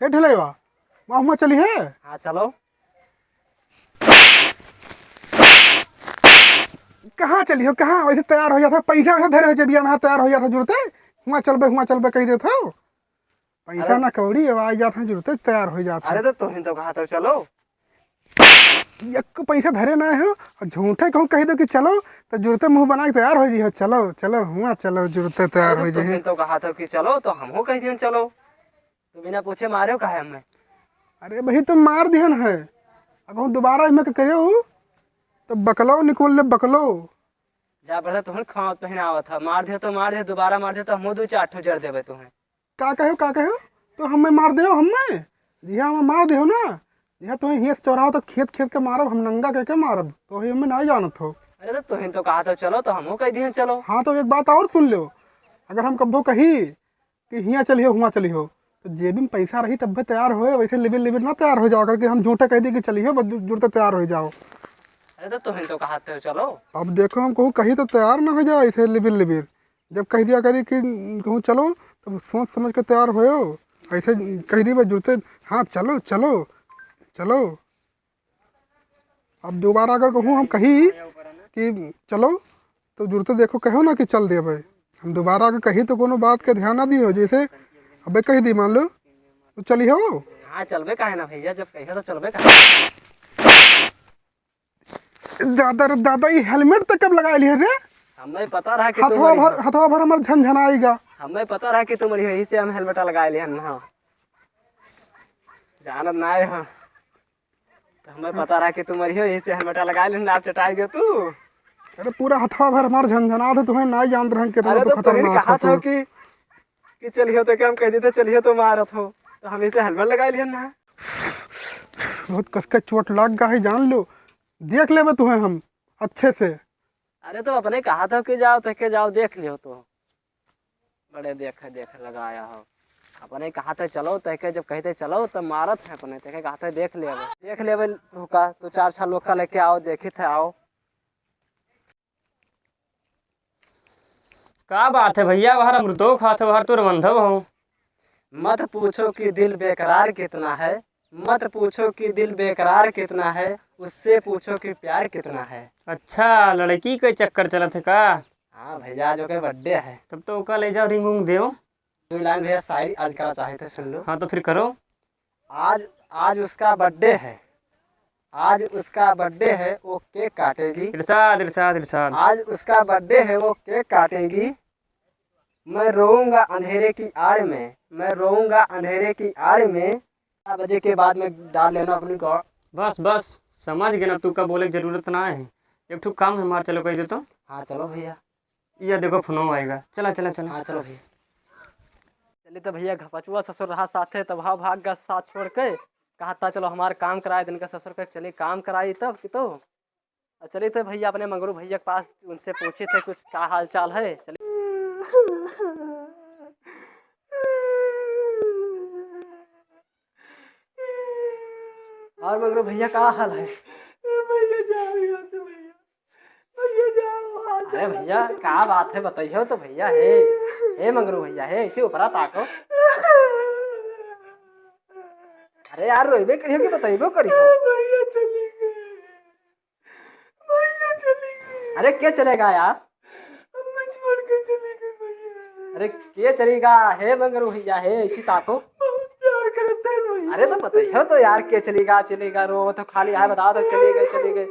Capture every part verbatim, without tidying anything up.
ए ढिलैया, वहाँ, वहाँ चली है? हाँ, चलो। कहाँ चली हो, कहाँ वैसे तैयार हो जाता है? पैसा वैसा धरे हो जब यहाँ तैयार हो जाता जुड़ते, हुआ चलबे, हुआ चलबे कह देत हो। पैसा अरे ना कौड़ी, अब आ जात है जुड़ते तैयार हो जात है। अरे तो तुहिन तो कहा था चलो। एक पैसा धरे ना हो, और झूठे कहूँ कह दो कि चलो, तो जुड़ते मुँह बना के तैयार हो जी हो, चलो, चलो, हुआ चलो, जुड़ते तैयार अरे हो तो जी। तुहिन तो कहा था कि चलो, तो हमहू कह दियन चलो। तो बिना पूछे मारे काहे हमें? अरे भाई, तुम मार दिहन है, अगर दोबारा इनमें के करे हो, तो बकलो निकल ले, बकलो। जा बढ़िया, तुहन खावत पहिनावत है, मार दे तो मार दे, दोबारा मार दे तो हमहू दो चार ठो जड़ देबे तुहें। का कहो, का कहो? तो हमें मार देहो, हमें? जी हाँ, हमें मार देहो ना। जी हाँ, तुहें हियाँ से चौराहा तक खेत, खेत के मारब, हम नंगा कह के मारब, तो ही हमें नहीं जानत हो। अरे तो तुहिन तो कहा तो चलो, तो हमहू कह दिए चलो। हाँ, तो एक बात और सुन लो, अगर हम कब्बो कही कि हियाँ चलिहो, हुआँ चलिहो, तो जेबी में पैसा रही तब्बे तैयार होए, वैसे लिबिर लिबिर ना तैयार हो जाओ करके हम झूठे कह दी कि चलिहो, बस जु-, जुड़ते तैयार हो जाओ। अरे तो तुहिन तो कहा तो चलो। अब देखो, हम कहूँ कही तो तैयार ना हो जाओ ऐसे लिबिर लिबिर। जब कह दिया करी कि कहूँ चलो, तब सोच समझ के तैयार होयो। ऐसे कह दी बस जुड़ते, हाँ चलो, चलो, चलो। अब दोबारा अगर कहूँ हम कही कि चलो, तो जुड़ते देखो कहो ना कि चल देबे। हम दोबारा अगर कही तो कोनो बात के ध्यान ना दियो, जैसे अबे कह दी मान लो, तो चलिहो। हाँ चलबे काहे ना भैया, जब कहियो तो चलबे काहे। दादा रे दादा, ई helmet तक कब लगा लिया रे? हमें पता रहा कि तुम हथवा मरिहो। भर, हथवा भर हमार झनझनाएगा। हमें पता रहा कि तुम मरिहो, यही से हम helmet लगा लिया ना। जानत ना आए हो। तो हमें पता रहा कि तुम मरिहो, यही से helmet लगा लिया ना, आप चटाई गयो तू। अरे पूरा हथवा भर हमार झनझनात है, तुम्हें ना जानत रहन कितना अरे तो तो तुमने खतरनाक कहा हो था तू। कि, कि चलिहो तो क्या हम कह देते, चलिहो तो मारत हो, तो हम इसे helmet लगा लिया ना। बहुत कसके चोट लाग गा है, जान लो, देख लेबे तुहें हम अच्छे से। अरे तो अपने कहा था कि जाओ, तह के जाओ, देख लियो तो। बड़े देख, देख लगाया हो। अपने कहा था चलो, तह के जब कहते चलो, तब मारत है अपने, तह के कहा था देख लेबे। देख लेबे होका, तो चार छह लोग का लेके आओ, देखित है, आओ। का बात है भैया, बाहर अमृतो खात हो, बाहर तो रमंधव हो। मत पूछो कि दिल बेकरार कितना है, मत पूछो कि दिल बेकरार कितना है, उससे पूछो कि प्यार कितना है। अच्छा, लड़की के चक्कर चलत है का? हाँ भैया, आज ओके birthday है। तब तो ओका ले जाओ, ring उंग देओ। दो line भैया शायरी अर्ज करा चाहे थे, सुन लो। हाँ, तो फिर करो। आज, आज उसका birthday है, आज उसका birthday है, वो cake काटेगी। इरशाद, इरशाद, इरशाद। आज उसका birthday है, वो cake काटेगी। मैं रोऊंगा अंधेरे की आड़ में, मैं रोऊंगा अंधेरे की आड़ में। बारह बजे के बाद में डाल लेना अपनी को। बस, बस, समझ गए ना, तू का बोले के जरूरत ना है। एक ठो काम है हमार, चलो कह दे तो। हाँ, चलो भैया। ये देखो, फोनो आएगा। चला, चला, चला। हाँ, चलो भैया। चली तो भैया, घपचुआ ससुर रहा साथे, तब हाँ भाग गा साथ छोड़ के। कहा था, "चलो हमार काम कराए दिन का ससुर के, चली काम कराई तब कि तो।" और चली तो भैया, अपने मंगरू भैया के पास, उनसे पूछी थे कुछ का हाल चाल है। चली। और मंगरू भैया, का हाल है? भैया, जाओ यहाँ से भैया। भैया, जाओ, हाल अरे चाल भैया, पूछो। का बात है, बताइयो तो भैया, हे, हे मंगरू भैया, हे, ऐसे ऊपरा ताको। अरे यार, रोइबे करियो कि बताइबो करियो? भैया चली गई। भैया चली गई। अरे, के चलेगा यार? अम्मा छोड़ के चली गई भैया। अरे, के चलेगा? हे मंगरू भैया, हे, ऐसी ताको। बहुत प्यार करते हैं भैया। अरे, तो बताइयो तो यार, के चलेगा, चलेगा, रो तो खाली आए, बताओ तो चली गई, चली गई।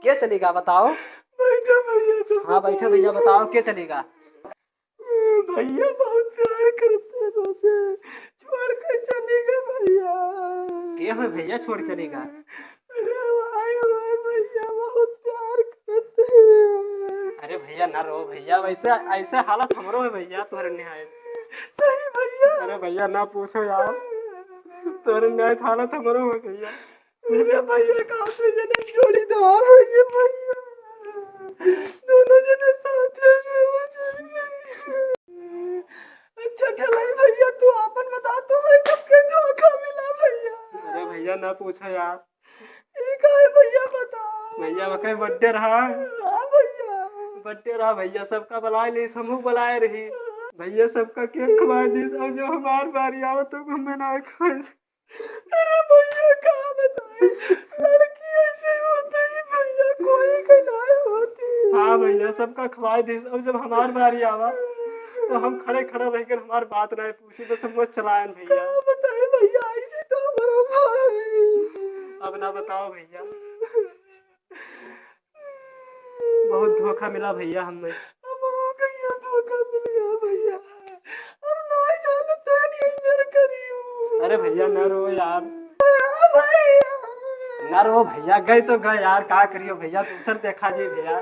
के चलेगा, बताओ? बैठो भैया, तुम हाँ, बैठो भैया, बताओ, के चलेगा? भैया बहुत प्यार करते हैं हमसे, छोड़ के चली गई भैया। के हो भैया छोड़ चली गई? अरे भाई, भाई भैया बहुत प्यार करते हैं। अरे भैया ना रो भैया, वैसे ऐसे हालत हमरो है भैया, तोहरे निहायत। सही भैया। अरे भैया ना पूछो यार, तोहरे निहायत हालत हमरो है भैया। अरे भैया, का आपने जने जोड़ीदार हो ये भैया? दोनों जने साथ में रहो जाए भैया। अच्छा ढलाई भैया, तू आपन बता, तू है किसके धोखा मिला भैया? अरे भैया, ना पूछो यार। ये का है भैया, बताओ। भैया, वकै birthday रहा। हाँ भैया। Birthday रहा भैया, सबका बुलाए ली, समूह बुलाए रही। भैया, सबका cake खवाए दी, और जो हमार बारी आवत तो हमें ना खाए। अरे भैया, का बताई, लड़की ऐसे होती है भैया, कोई के नाहीं होती। हाँ भैया, सबका खवाए दे। अब जब हमार बारी आवा, तो हम खड़े खड़ा रहकर हमार बात नाहीं पूछी, बस हम चलाएन भैया। का बताई भैया, ऐसे तो हमारा भाई। अब ना बताओ भैया। बहुत धोखा मिला भैया हमें। अब हो गया, धोखा मिल गया भैया। अब नाहीं जानते नहीं मेरे करियो। अरे भैया, ना रो यार। भैया। ना रो भैया, गए तो गए यार, का करियो भैया, दूसर देखा जी भैया।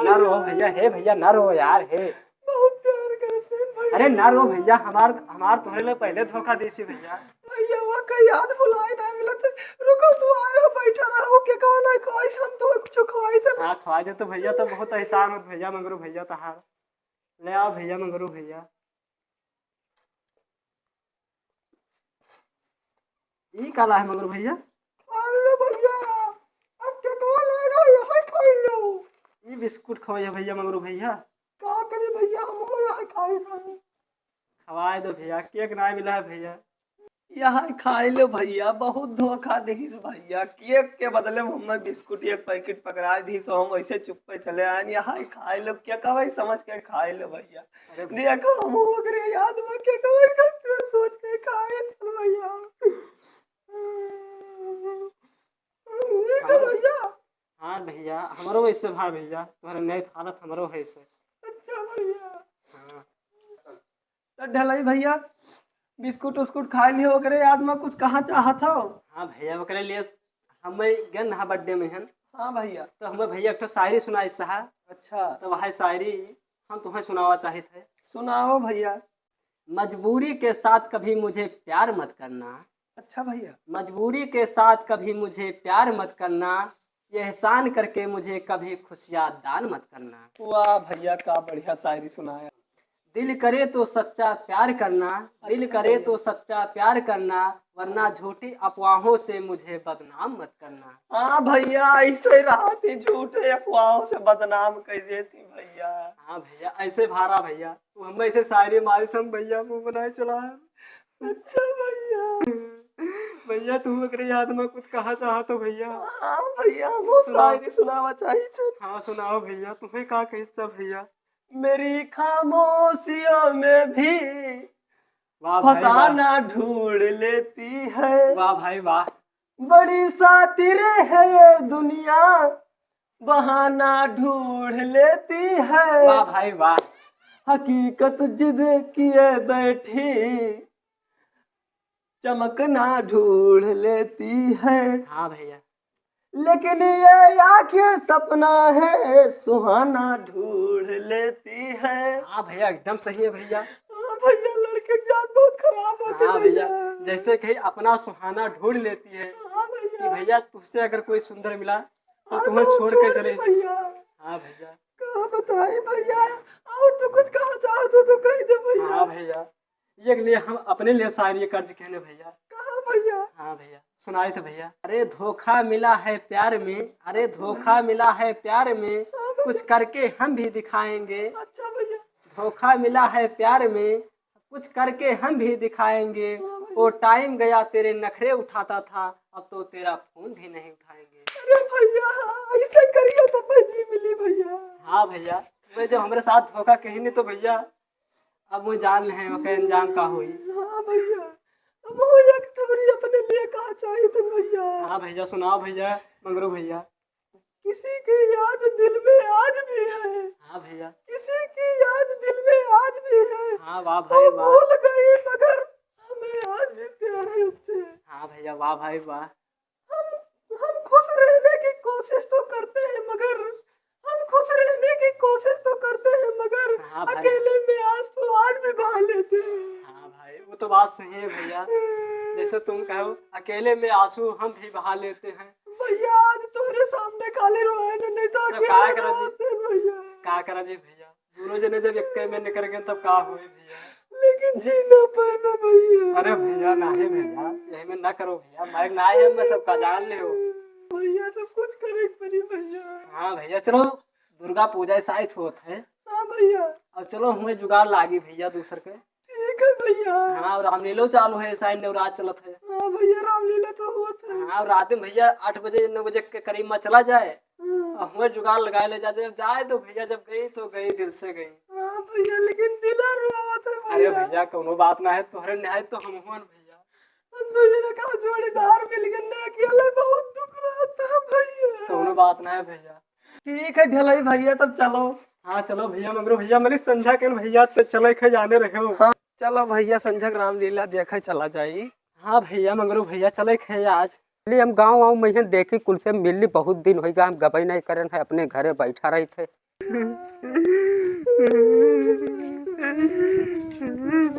ना रो भैया, हे भैया, ना रो यार, हे। बहुत प्यार करते हैं भैया। अरे ना रो भैया, हमार, हमार तोहरे ले पहले धोखा देसी भैया। भैया, वो का याद भुलाए ना मिलत। रुको, तू आए हो, बैठा रहो, के कौन है, कोई हम तो कुछ खवाई थे। हाँ, खवा दे तो भैया, तो बहुत एहसान होत भैया, मंगरू भैया तहार। ले आओ भैया, मंगरू भैया। ई काला है मगरू भैया? खा लो भैया, अब केकवा ले रहा है, यही खा लो। ई बिस्कुट खवाइए भैया मगरू भैया। का करी भैया, हम हो यही खाई खाई। खवाए दो भैया, केक ना मिला है भैया। यही खाई लो भैया, बहुत धोखा देहिस भैया, केक के बदले में हमें बिस्कुट एक पैकेट पकड़ा दी, तो हम ऐसे चुप्पे चले आए। यही खाई लो, केकवा समझ के खाई लो भैया। अरे देखो, हम ओकरे याद में के कहे, कहे सोच के खाए थे भैया। ये का भैया? हाँ भैया, हमरो वैसे भा भैया, तुम्हारे नए हालत हमरो है से। अच्छा भैया। हाँ। तो ढलाई भैया, बिस्कुट उस्कुट खा लियो, ओकरे याद में कुछ कहा चाहत हो? हाँ भैया, ओकरे लिए हमें गन हा बर्थडे में हन। हाँ भैया। तो हमें भैया एक ठो शायरी सुनाई सहा। अच्छा। तो वह शायरी हम तुम्हें सुनावा चाहित है। सुनाओ भैया। मजबूरी के साथ कभी मुझे प्यार मत करना। अच्छा भैया। मजबूरी के साथ कभी मुझे प्यार मत करना, ये एहसान करके मुझे कभी खुशियाँ दान मत करना। वाह भैया, का बढ़िया शायरी सुनाया। दिल करे तो सच्चा प्यार करना, दिल अच्छा करे भैया। तो सच्चा प्यार करना, वरना झूठी अफवाहों से मुझे बदनाम मत करना। हाँ भैया, ऐसे रहा थी, झूठे अफवाहों से बदनाम कर देती भैया। हाँ भैया, ऐसे भारा भैया, तू हम ऐसे शायरी मारी सम भैया, मुंह बनाए चला। अच्छा भैया। भैया, तू एकरे याद में कुछ कहा चाहत हो भैया? हाँ भैया, वो सुनाओ। शायरी सुनावा चाहिए थे। हाँ, सुनाओ भैया, तुम्हें का कही सब भैया? मेरी खामोशियों में भी वाह भाई वाह। फसाना ढूंढ लेती है। वाह भाई वाह। बड़ी शातिर है ये दुनिया, बहाना ढूंढ लेती है। वाह भाई वाह। हकीकत जिद किए बैठी, चमकना ढूंढ लेती है। हाँ भैया। लेकिन ये आंखें सपना है, सुहाना ढूंढ लेती है। हाँ भैया, एकदम सही है भैया। हाँ भैया, लड़के की जान बहुत खराब होती है हाँ भैया। भैया, जैसे कहीं अपना सुहाना ढूंढ लेती है हाँ भैया। कि भैया, तुझसे अगर कोई सुंदर मिला तो हाँ, तुम्हें तो छोड़ के छोड़ चले। भैया। हाँ भैया। का बताई भैया, और तू कुछ कहा चाहत हो तो कह दे भैया। हाँ भैया, ये के लिए हम अपने लिए शायरी कर्ज कहने भैया। कहा भैया? हाँ भैया, सुनाए थे भैया। अरे धोखा मिला है प्यार में, अरे धोखा मिला है प्यार में, हाँ भैया। कुछ करके हम भी दिखाएंगे। अच्छा भैया। धोखा मिला है प्यार में, कुछ करके हम भी दिखाएंगे। हाँ भैया। वो टाइम गया तेरे नखरे उठाता था, अब तो तेरा फोन भी नहीं उठाएंगे। अरे भैया, ऐसे ही करिए तो मैं जी मिली भैया। हाँ भैया, मैं जब हमरे साथ धोखा कहीं नहीं तो भैया, अब वो जान है, ओके अंजाम का होई। हाँ भैया, अब वो एक टोरी अपने लिए कहा चाहिए तुम भैया। हाँ भैया, सुनाओ भैया, मंगरू भैया। किसी की याद दिल में आज भी है। हाँ भैया। किसी की याद दिल में आज भी है। हाँ, वाह भाई, वो वाह। भूल गई मगर हमें आज भी प्यार है उससे। हाँ भैया, वाह भाई, वाह। हम, हम खुश रहने की कोशिश तो करते हैं मगर, हम खुश रहने की कोशिश तो करते हैं मगर हाँ भाई। अकेले में आंसू आज भी बहा लेते हैं। हाँ भाई, वो तो बात सही है भैया। जैसे तुम कहो, अकेले में आंसू हम भी बहा लेते हैं। भैया, आज तोहरे सामने खाली रोए न, नहीं तो अरे अकेले का करा जी? रोते हैं भैया। का करा जी भैया? दोनों जने जब एक्के में निकल गए तब का होई भैया? लेकिन जी ना पाए ना भैया। अरे भैया, नाहीं भैया, यही में ना करो भैया, माइक ना आए, मैं सबका जान ले हो। भैया, तो कुछ करे के पड़ी भैया। हाँ भैया, चलो दुर्गा पूजा शायद होत है। हाँ भैया। अब चलो हमें जुगाड़ लागी भैया दूसर के। ठीक भैया। हाँ, रामलीला चालू है, साइन नवरात चलत है। हाँ भैया, रामलीला तो होत है। हाँ, रात में भैया आठ बजे, नौ बजे के करीब में चला जाए। हाँ। और हुआ जुगाड़ लगाए ले जा, जब जाए तो भैया, जब गई तो गई, दिल से गई। हाँ भैया, लेकिन दिल रोवत है अरे भैया। भैया, कौनो बात ना है, तोहरे निहाय तो हम हुअन भैया। हम दो जने का जोड़ीदार मिल गए ना, अकेले बहुत दुख रहता है भैया। कौनो बात ना है भैया। ठीक है ढलई भैया, तब चलो। हाँ चलो भैया, मगरू भैया, मेरी संझा के भैया तो चले खे जाने रहे हो। हाँ चलो भैया, संझा के रामलीला देखे चला जाई। हाँ भैया, मगरू भैया, चले खे आज। चली हम गाँव आऊँ, मैं देखी कुल से मिल ली, बहुत दिन होइगा हम गबई नहीं करन है, अपने घरे बैठा रही थे।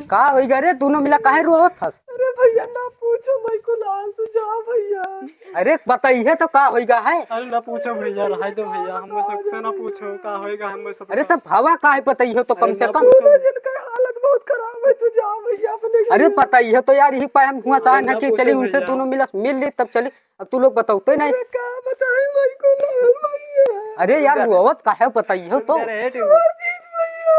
का होइगा रे, दोनों मिला काहे रोवत हस? अरे भैया ना पूछो, मैं को लाल तू जा भैया। अरे बताइए तो का होइगा है? अरे ना पूछो भैया, रहाई दो भैया, हम सबसे ना पूछो का होइगा, हम सब अरे तब हवा काहे बताइए तो कम अरे से ना कम। पूछो। दोनों जन का हालत बहुत खराब है, तू जा भैया अपने अरे घर। बताइए तो यार, यही पाए हम हुआ अरे सहन है ना कि पूछो चली उनसे भैया। दोनों मिला मिल ली तब चली। अब तू लोग बताओ तो नहीं। अरे का बताई मैं को लाल भैया। अरे यार, जा। रोवत काहे बताइए तो? अरे छोड़ दीस भैया।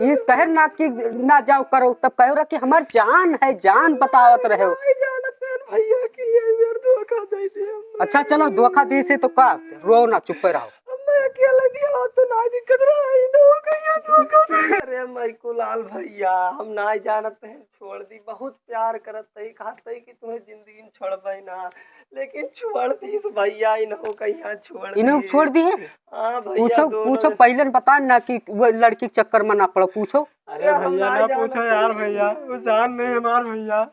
इस कहे ना कि ना जाओ करो, तब कहो रहा कि हमार जान है, जान बतावत रहे हो। नहीं जानत है भैया कि ये मेरे धोखा दे दिया। अच्छा चलो, धोखा दी से तो का, रो ना, चुप रहो। अब मैं अकेले दिया हो तो ना दिक्कत रहा, इन्हों कहिया धोखा दे। अरे मैं को लाल भैया, हम ना जानत हैं, छोड़ दी, बहुत प्यार करत तई, कहत तई कि तुम्हें जिंदगी में छोड़बे ना, लेकिन छोड़ दीस भैया, इन्हों कहिया छोड़ इन्हों दी। छोड़ दी है? हाँ भैया, पूछो, दोनों पूछो, जन पहले न बता ना कि वो लड़की के चक्कर में ना पड़ो, पूछो। अरे अरे हम भैया, ना ना पूछो जानत यार हई। भैया, वो जान नहीं हमार भैया।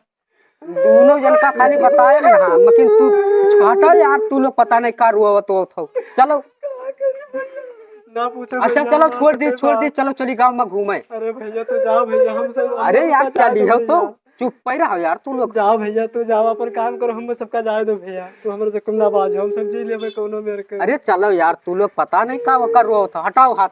दोनों जन का खाली बताए ना, हाँ, लेकिन तू हटो यार, तू लोग पता नहीं का रोवत होत हो। चलो। का करी भैया? ना पूछो अच्छा, भैया, चलो, हमार छोड़ दी, सबके छोड़ दी, बात। चलो, चली गाँव में घूमे। अरे भैया, तू जाओ भैया, हम सब अरे हम यार, सबका जाए चली दो हो तो, भैया। चुप पे रहो यार, तू लोग। जाओ भैया, तू जाओ, अपन काम करो, हम सबका जाए दो भैया, तू हमारे से कम ना बाजो, हम सब जी लेबे कौनो मेर के। अरे चलो यार, तू लोग पता नहीं का ओकर रोवत हो, हटाओ हाथ।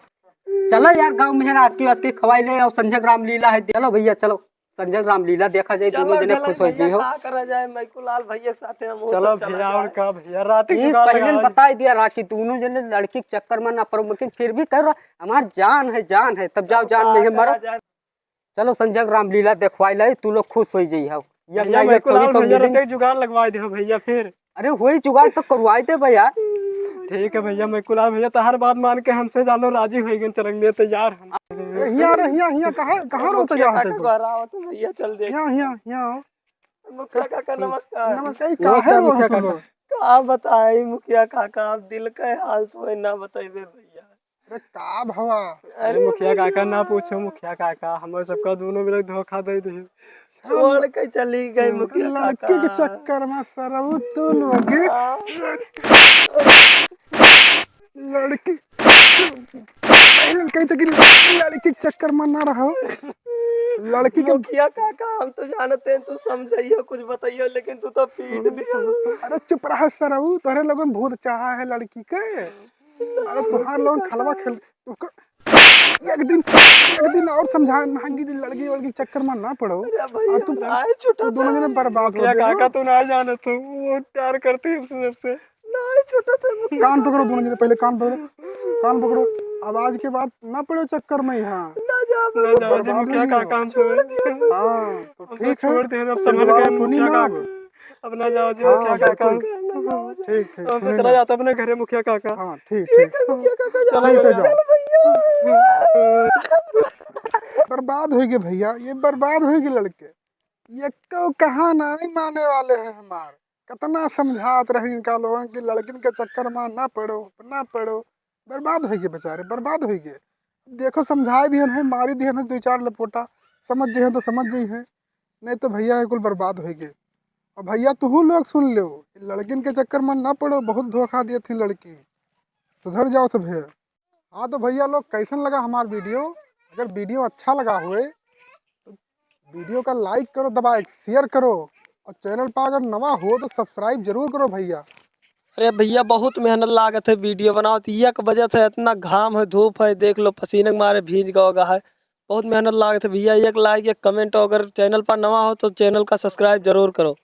चलो यार, गाँव में है ना, आसकी वासकी खवाई ले और संजय रामलीला है, चलो भैया, चलो। संजय रामलीला देखा जाए, चलो दोनों जने ढलाई खुश हो भैया, जाइए हो। का करा जाए, मैकू लाल भैया के साथे हम वो चलो सब चला भैया, और जाए। का भैया, रात की इस जुगाड़ पहले लगा न ली। बताई दिया रहा कि दोनों जने लड़की के चक्कर में ना पड़ो, लेकिन फिर भी कह रहा, "हमार जान है, जान है," तब जाओ, अब जान का में है, करा मरो। जाए? चलो संजय रामलीला देखवाई लाई, तू लोग खुश हो जाइए हो। या भैया, ना, या मैकू थोड़ी लाल तो भैया, मिलेंगे। रात की जुगाड़ लगवाई दे हो भैया फिर। अरे, वही जुगाड़ तो करवाई दे भैया। ठीक है भैया, मैकू लाल भैया, तो हर बात मान के हमसे जानो राजी हो गए, चलेंगे तैयार हम। ए, हियाँ रे, हियाँ, हियाँ, कहाँ, कहाँ रोते मुखिया जात काका है तू? घर आओ तो भैया, चल देख। हियाँ, हियाँ, हियाँ आओ। मुखिया काका, नमस्कार। नमस्कार, ई नमस्कार, काहे रोवत मुखिया हो तू काका। लोग? का बताई मुखिया काका, अब दिल का हाल तो है ना, बताइबे भैया। अरे का भवा? अरे अरे मुखिया भैया। काका, ना पूछो मुखिया काका, हमरे सबका दोनों मिलके धोखा दे दिए। छोड़ के चली गई मुखिया लड़की के काका। चक्कर में सरऊ तू लोग। हाँ। लड़की, पहले कही था कि लड़की के चक्कर में ना रहो। लड़की के मुखिया काका, हम तो जानते हैं तू समझाइयो, कुछ बताइयो, लेकिन तू तो पीट दिया। अरे चुप रहा सरऊ, तोहरे लोगन भूत चढ़ा है लड़की के। अरे तुहार लोगन खलवा खेल, उसको एक दिन, एक दिन और समझा ना कि लड़की वड़की चक्कर में ना पड़ो। अरे भैया, आ तू, नाहीं छूटा तू दोनों था। जने बर्बाद हो मुखिया गए हो। काका, तू ना जाने तू, वो प्यार करती है हमसे सबसे। नाहीं छूटा था मुखिया कान काका। पकड़ो दोनों जने, पहले कान पकड़ो, कान पकड़ो। अब आज के बाद ना पड़ो चक्कर में यहाँ। ना जा ना बाबू। जाओ जी, बर्बाद हो मुखिया गया। काका, हम छोड़ दिया। हाँ, तो हमको ठीक है। छोड़ दे, अब तुम संभल दोबारा के सुनी मुखिया ना काका। अब। अब ना जाओ जी, हाँ, मुखिया काका। बिल्कुल। ठीक, ठीक, हमसे सुनी चला ना। जाता अपने घरे मुखिया काका। हाँ, ठीक, ठीक ठीक। है मुखिया काका, चलो चलो भैया। भैया। चल भैया। बर्बाद हो गए भैया, ये बर्बाद हो गए लड़के। ये तो कहा नहीं माने वाले हैं हमार। कितना समझात रहे इनका लोगन कि लड़किन के चक्कर में ना पड़ो, ना पड़ो। बर्बाद हो गए बेचारे, बर्बाद हो गए। देखो, समझाए दिहन है, मारी दिहन है दो चार लपोटा, समझ जइहैं तो समझ जइहैं, नहीं तो भैया है कुल बर्बाद हो गए। और भैया तुहू लोग सुन लो, लड़किन के चक्कर में ना पड़ो, बहुत धोखा दिए थी लड़की, सुधर जाओ सब है। हाँ तो भैया लोग, कैसन लगा हमार video? अगर video अच्छा लगा होए तो video का like करो, दबा एक share करो, और channel पर अगर नवा हो तो subscribe जरूर करो भैया। अरे भैया, बहुत मेहनत लागत है video बनावत, एक बजत है, इतना घाम है, धूप है, देख लो पसीने के मारे भीज गवा है। बहुत मेहनत लागत है भैया, एक like, एक comment, अगर channel पर नवा हो तो channel का subscribe जरूर करो।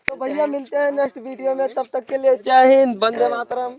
तो भैया मिलते हैं next video में, तब तक के लिए जय हिंद, वंदे मातरम।